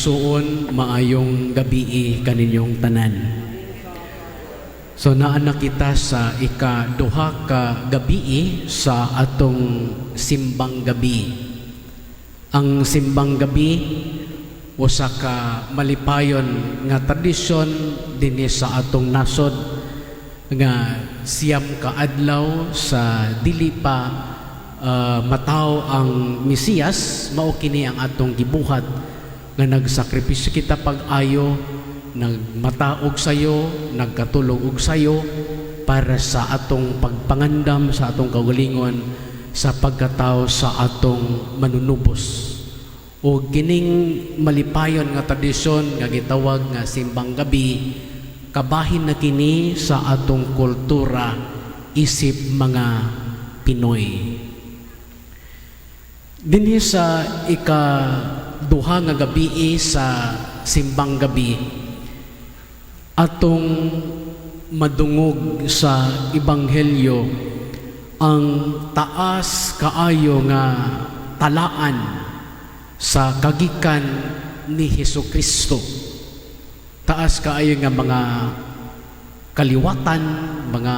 Suon, maayong gabii kaninyong tanan. So naa na kita sa ika-duha ka gabii sa atong simbang gabi. Ang simbang gabi usa ka malipayon nga tradisyon dinhi sa atong nasod nga 9 ka adlaw sa dili pa mataw ang Mesiyas, mao kini ang atong gibuhat nga nagsakripisyo kita pag-ayo, nagmata og sayo, nagkatulog og sayo para sa atong pagpangandam sa atong kaugalingon sa pagkatao sa atong Manunubos. O kining malipayon nga tradisyon nga gitawag nga simbang gabi, kabahin na kini sa atong kultura isip mga Pinoy. Dinhi sa ika-duha nga gabii sa simbang gabi, atong madungog sa ebanghelyo ang taas kaayo nga talaan sa kagikan ni Hesus Kristo. Taas kaayo nga mga kaliwatan, mga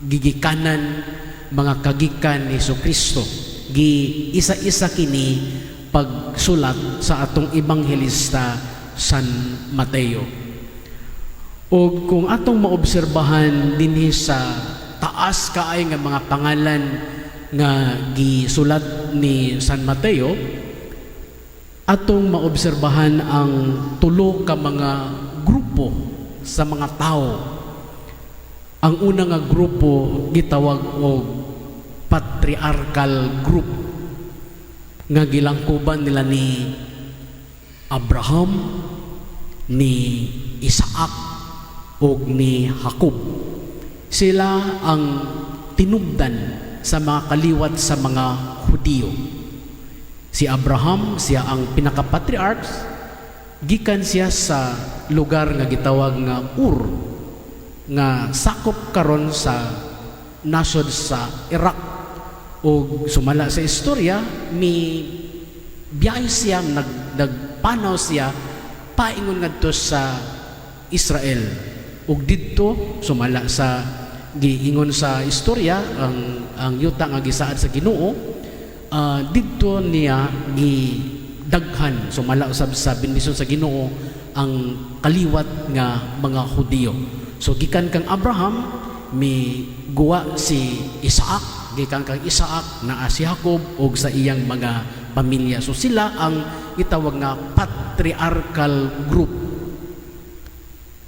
gigikanan, mga kagikan ni Hesus Kristo. Gi isa-isa kini pagsulat sa atong ebanghelista San Mateo. O kung atong maobserbahan dinhi sa taas kaayo nga mga pangalan nga gisulat ni San Mateo, atong maobserbahan ang tulo ka mga grupo sa mga tao. Ang una nga grupo gitawag og patriarchal group nga gilangkuban nila ni Abraham, ni Isaac ug ni Jacob. Sila ang tinubdan sa mga kaliwat sa mga Hudiyo. Si Abraham, siya ang pinaka-patriarchs, gikan siya sa lugar nga gitawag nga Ur, nga sakop karon sa nasod sa Iraq. O sumala sa istorya, mi biyahe siya, nagpanaw siya paingon ngadto sa Israel. Ug didto, sumala sa giingon sa istorya, ang yuta nga gisaad sa Ginoo, didto niya gidaghan sumala usab sa bendisyon sa Ginoo ang kaliwat nga mga Hudiyo. So gikan kang Abraham mi guwa si Isaac, gikan kang Isaac naa si Jacob ug sa iyang mga pamilya. So sila ang gitawag nga patriarchal group.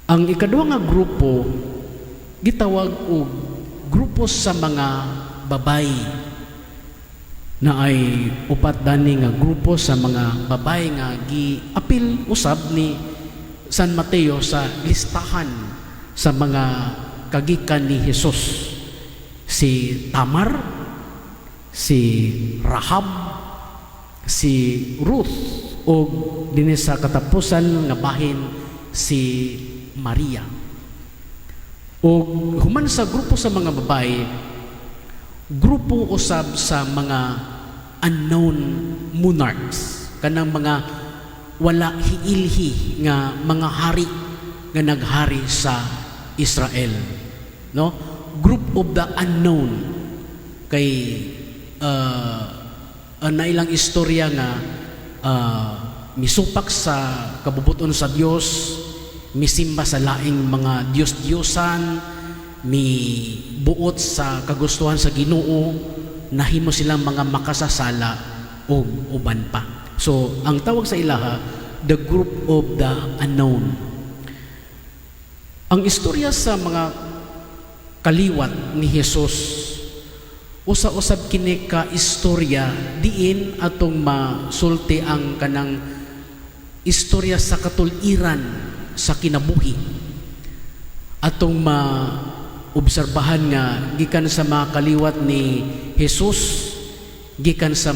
Ang ikaduha nga grupo gitawag og grupo sa mga babayi, na ay upat dani nga grupo sa mga babae nga giapil usab ni San Mateo sa listahan sa mga kagikan ni Jesus: si Tamar, si Rahab, si Ruth ug dinhi sa katapusan nga bahin si Maria. Ug human sa grupo sa mga babae, grupo usab sa mga unknown monarchs, kanang mga wala hiilhi nga mga hari nga naghari sa Israel, no? Group of the unknown kay nailang istorya nga misupak sa kabubuton sa Dios, misimba sa laing mga Diyos-Diyosan, mi buot sa kagustuhan sa Ginoo, nahimo silang mga makasasala ug uban pa. So, ang tawag sa ilaha, the group of the unknown. Ang istorya sa mga kaliwat ni Jesus, usa-usab kini ka istorya diin atong masulti ang kanang istorya sa katul-iran sa kinabuhi. Atong maobserbahan nga gikan sa mga kaliwat ni Jesus, gikan sa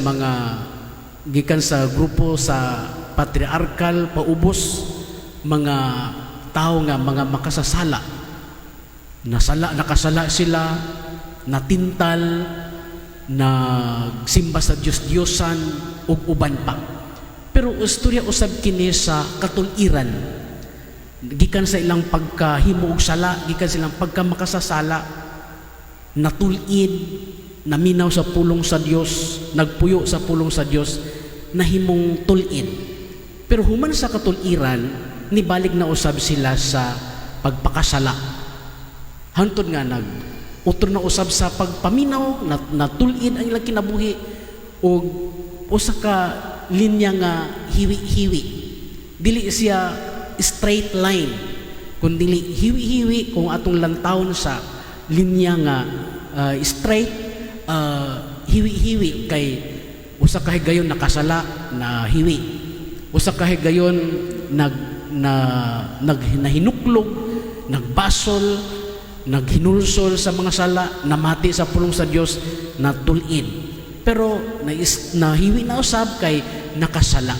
grupo sa patriarkal paubos, mga tao nga mga makasasala, nasala, nakasala sila, natintal, nagsimba sa Diyos-Diyosan ug uban pa. Pero istorya usab kini sa katul-iran. Gikan sa ilang pagkahimo og sala, gikan sa ilang pagkamakasasala, natul-id, naminaw sa pulong sa Dios, nagpuyo sa pulong sa Dios, nahimong tul-id. Pero human sa katul-iran, nibalik na usab sila sa pagpakasala. Hantod nga nag utro na usab sa pagpaminaw, natul-id ang ilang kinabuhi og usa ka linya nga hiwi-hiwi. Dili siya straight line, kundi hiwi-hiwi. Kung atong lantawon sa linya nga straight, hiwi-hiwi kay usa ka higayon nakasala na hiwi, usa ka higayon nag na nag nahinuklog, nagbasol, naghinulsol sa mga sala, namati sa pulong sa Dios, natul-id, pero nahiwi na usab kay nakasala.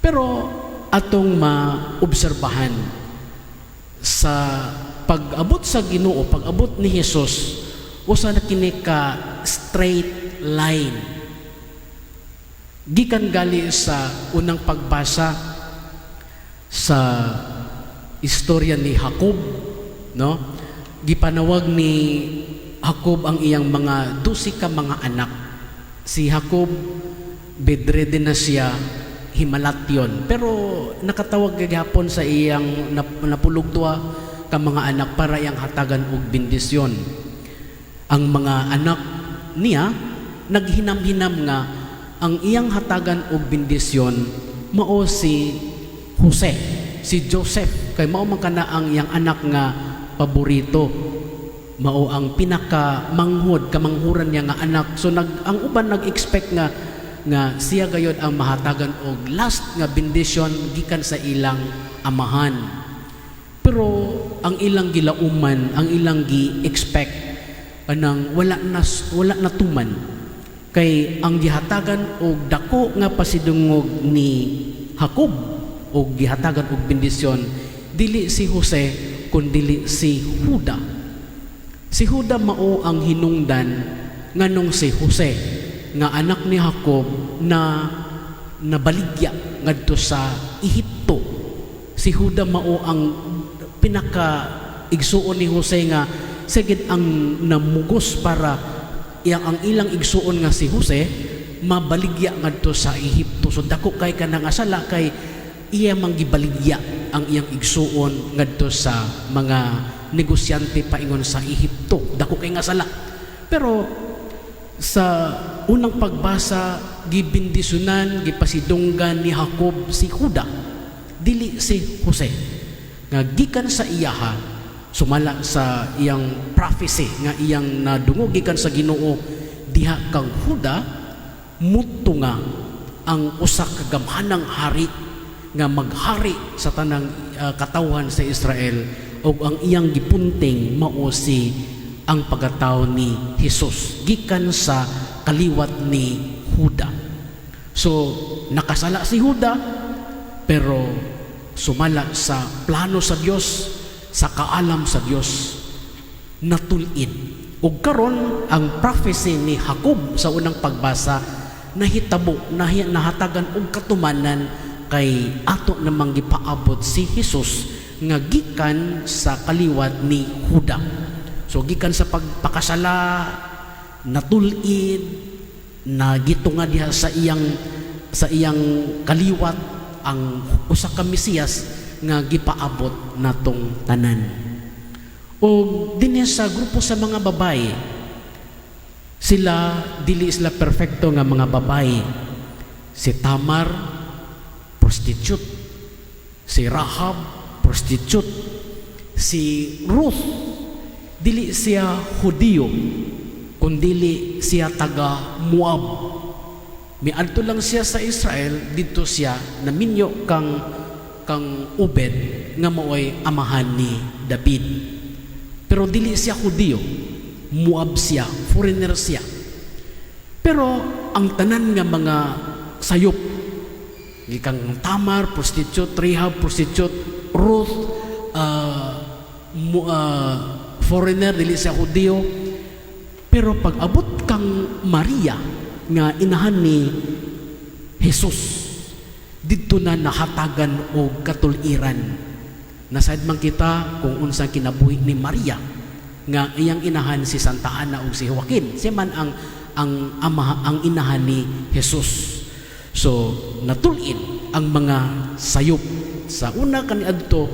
Pero atong maobserbahan sa pag-abot sa Ginoo, pag-abot ni Jesus, usa na kini ka straight line. Gikan gali sa unang pagbasa sa istorya ni Jacob, no? Gipanawag ni Jacob ang iyang mga 12 ka mga anak. Si Jacob, bedridden na siya, himalatyon. Pero nakatawag gihapon sa iyang 12 ka mga anak para iyang hatagan og bendisyon. Ang mga anak niya naghinam-hinam nga ang iyang hatagan og bendisyon mao si Jose, si Joseph, kay mao man kana ang iyang anak nga paborito. Mao ang pinaka manghod, kamanghuran niya nga anak. So ang uban nag-expect nga siya gayod ang mahatagan og last nga bendisyon gikan sa ilang amahan. Pero ang ilang gilauman, ang ilang gi-expect anang wala na tuman, kay ang gihatagan og dako nga pasidungog ni Jacob og gihatagan og bendisyon dili si Jose kundili si Juda. Si Juda mao ang hinungdan nganong si Jose nga anak ni Jacob na nabaligya ngadto sa Ehipto. Si Juda mao ang pinaka igsuon ni Jose nga sigid ang namugos para iyang ang ilang igsuon nga si Jose mabaligya ngadto sa Ehipto. So dako kay kana nga sala kay iya mang gibaligya ang iyang igsuon ngadto sa mga negosyante paingon sa Ehipto. Dako kay nga sala. Pero sa unang pagbasa, gibendisyonan, gipasidunggan ni Jacob si Juda, dili si Jose, nga gikan sa iyaha, sumala sa iyang prophecy nga iyang nadungog gikan sa Ginoo, diha kang Juda mutunga ang usa ka gamhanang hari nga maghari sa tanang katawhan sa Israel, ug ang iyang gipunting mao si ang pagkatao ni Jesus gikan sa kaliwat ni Juda. So nakasala si Juda, pero sumala sa plano sa Dios, sa kaalam sa Dios, natul-id. Ug karon ang prophecy ni Jacob sa unang pagbasa nahitabo, nahatagan og katumanan kay ato namang gipaabot si Jesus nga gikan sa kaliwat ni Juda. So gikan sa pagpakasala, natul-id, nagitunga diha sa iyang kaliwat ang usa ka Mesiyas nga gipaabot natong tanan. O dinhi sa grupo sa mga babae, sila dili sila perfecto nga mga babae. Si Tamar, prostitute. Si Rahab, prostitute. Si Ruth, dili siya Hudiyo, kundili siya taga Moab. Miadto lang siya sa Israel, didto siya naminyo kang Obed nga maoy amahan ni David. Pero dili siya Hudiyo, Moab siya, foreigner siya. Pero ang tanan nga mga sayop, gikang Tamar, prostitute, Rahab, prostitute, Ruth, foreigner, dili siya Hudiyo. Pero pag abot kang Maria nga inahan ni Jesus, Didto na nahatagan og katuliran. Nasaad man kita kung unsang kinabuhi ni Maria nga iyang inahan si Santa Ana ug si Joaquin. Siya man ang ama, ang inahan ni Jesus. So natul-id ang mga sayop sa una kaniadto.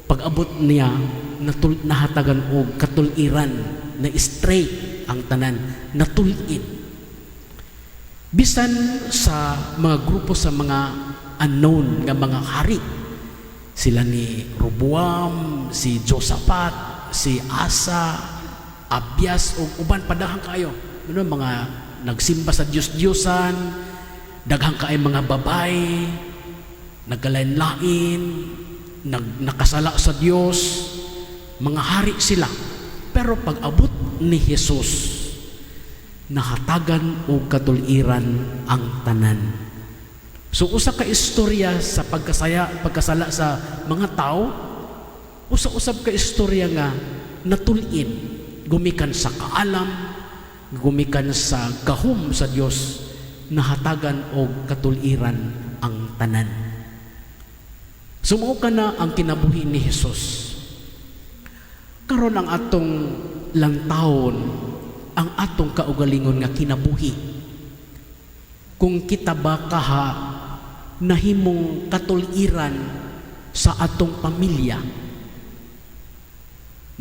Pag-abot niya, nahatagan og katuliran na straight ang tanan, natul-id bisan sa mga grupo sa mga unknown nga mga hari, sila ni Roboam, si Josaphat, si Asa, Abias ug uban pa, daghan kaayo. Ano, mga nagsimba sa Diyos-Diyosan, daghan kaayo mga babay, nagkalain-lain, nakasala sa Dios, mga hari sila. Pero pag abot ni Jesus, nahatagan og katuliran ang tanan. So usa ka istorya sa pagkasala sa mga tao, usa-usab ka istorya nga natulin gumikan sa kaalam, gumikan sa gahom sa Dios, nahatagan og katuliran ang tanan. So mao kana ang kinabuhi ni Jesus. Karon, ang atong lantawon ang atong kaugalingon nga kinabuhi. Kung kita ba kaha nahimong katuliran sa atong pamilya,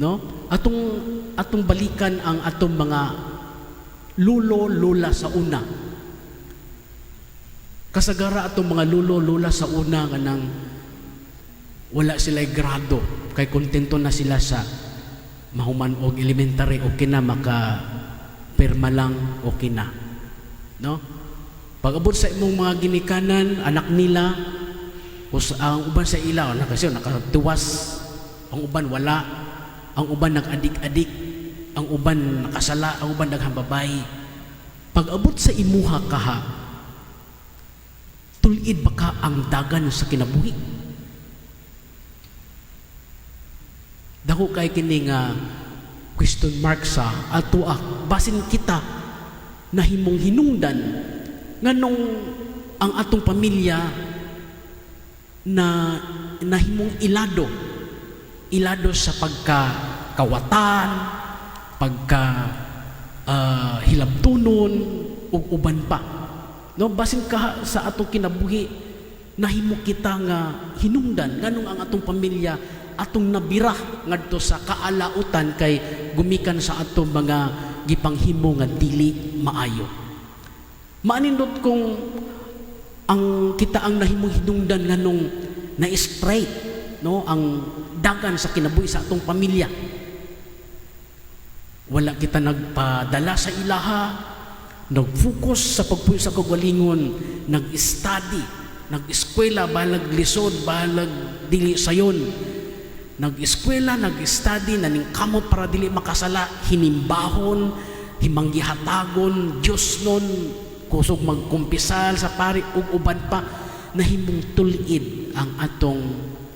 no? Atong balikan ang atong mga lulo lula sa una. Kasagara atong mga lulo lula sa una, kanang wala sila grado, kay kontento na sila sa mahuman og elementary, okay na, maka pirma lang, okay na, no? Pag abot sa imong mga ginikanan, anak nila, ang uban sa ila na kasi nakatuwas, ang uban wala, ang uban nag-adik-adik, ang uban nakasala, ang uban daghang babae. Pag abot sa imuha kaha, tulid ba ka ang dagan sa kinabuhi? Dako kay kini nga question mark sa atoa. Basin kita nahimong hinungdan nganong ang atong pamilya na nahimong ilado ilado sa pagka kawatan, pagka hilabtunon ug uban pa, no? Basin ka sa atong kinabuhi nahimo kita nga hinungdan nganong ang atong pamilya atong nabira ngadto sa kaalautan kay gumikan sa atong mga gipanghimo nga dili maayo. Maanindot kung ang kita ang nahimong hinungdan nganong na-straight, no, ang dagan sa kinabuhi sa atong pamilya. Wala kita nagpadala sa ilaha, nag-focus sa pagpuyo sa kagalingon, nag-study, nag-eskwela, balag lisod, balag dili sayon, nag-eskwela, nag-study, naningkamot para dili makasala, hinimbahon, himanggihatagon, Diyos nun, kusog magkumpisal sa pari ug uban pa, nahimong tulid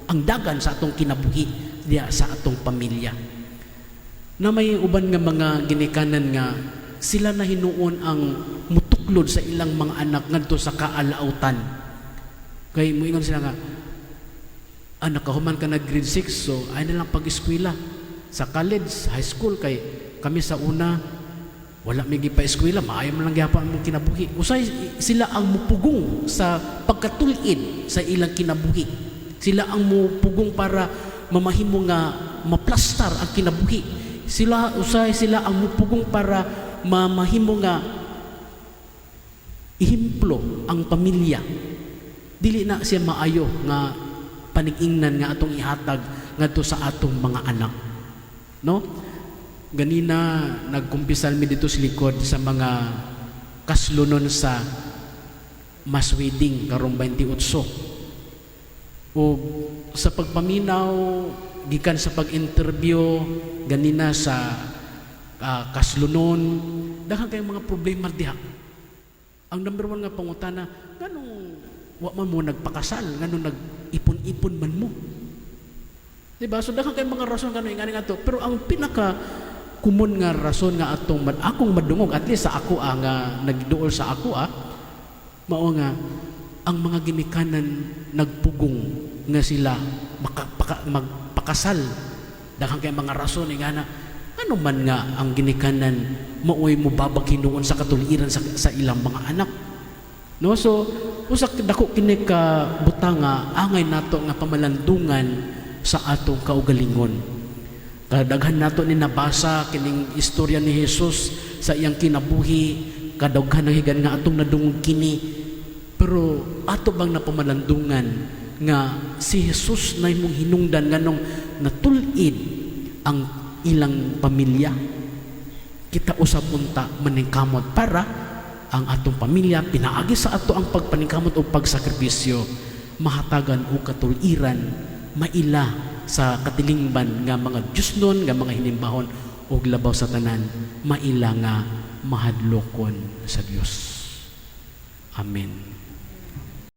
ang dagan sa atong kinabuhi diya sa atong pamilya. Na may uban nga mga ginikanan nga sila na hinuon ang mutuklod sa ilang mga anak ngadto sa kaalautan. Kay muingon sila nga, nakahuman ka na grade 6, so ay na lang pag-eskwela sa college, high school, kay kami sa una wala may gipa-eskwela, maayo man lang gyapon ang kinabuhi. Usay sila ang mupugong sa pagkatulid sa ilang kinabuhi. Sila ang mupugong para mamahimo nga maplastar ang kinabuhi. Sila usay sila ang mupugong para mamahimo nga ihimplo ang pamilya. Dili na siya maayo nga panigingnan nga atong ihatag ngadto sa atong mga anak. No? Ganina nagkumpisal mi dito sa likod sa mga kaslunon sa mass wedding karong 28. O sa pagpaminaw gikan sa pag-interview ganina sa kaslunon, daghan kayong mga problema diha. Ang number one nga pangutana, nganong wa man mo nagpakasal, nganong nag-ipon-ipon man mo? Diba? So daghan kay mga rason kano ingani nga to. Pero ang pinaka common nga rason nga atong akong madungog, at least sa ako nga nagduol sa ako mao nga Ang mga ginikanan nagpugong nga sila magpakasal. Daghan kay mga rason eh, nga na ano man nga ang ginikanan maoy mobabag hinuon sa katuliran sa ilang mga anak, no? So usa dako kini ka butanga angay nato nga pamalandungan sa atong kaugalingon. Kadaghan nato ni nabasa kining istorya ni Jesus sa iyang kinabuhi, kadaghan ang higan nga atong nadungog kini. Pero ato bang napamalandungan nga si Jesus na imong hinungdan nganong natul-id ang ilang pamilya? Kita usab unta maningkamot para ang atong pamilya, pinaagi sa ato ang pagpaningkamot o pagsakripisyo, mahatagan og katuliran, maila sa katilingban nga mga Diyosnon, nga mga hinimbahon, ug labaw sa tanan, maila nga mahadlokon sa Dios. Amen.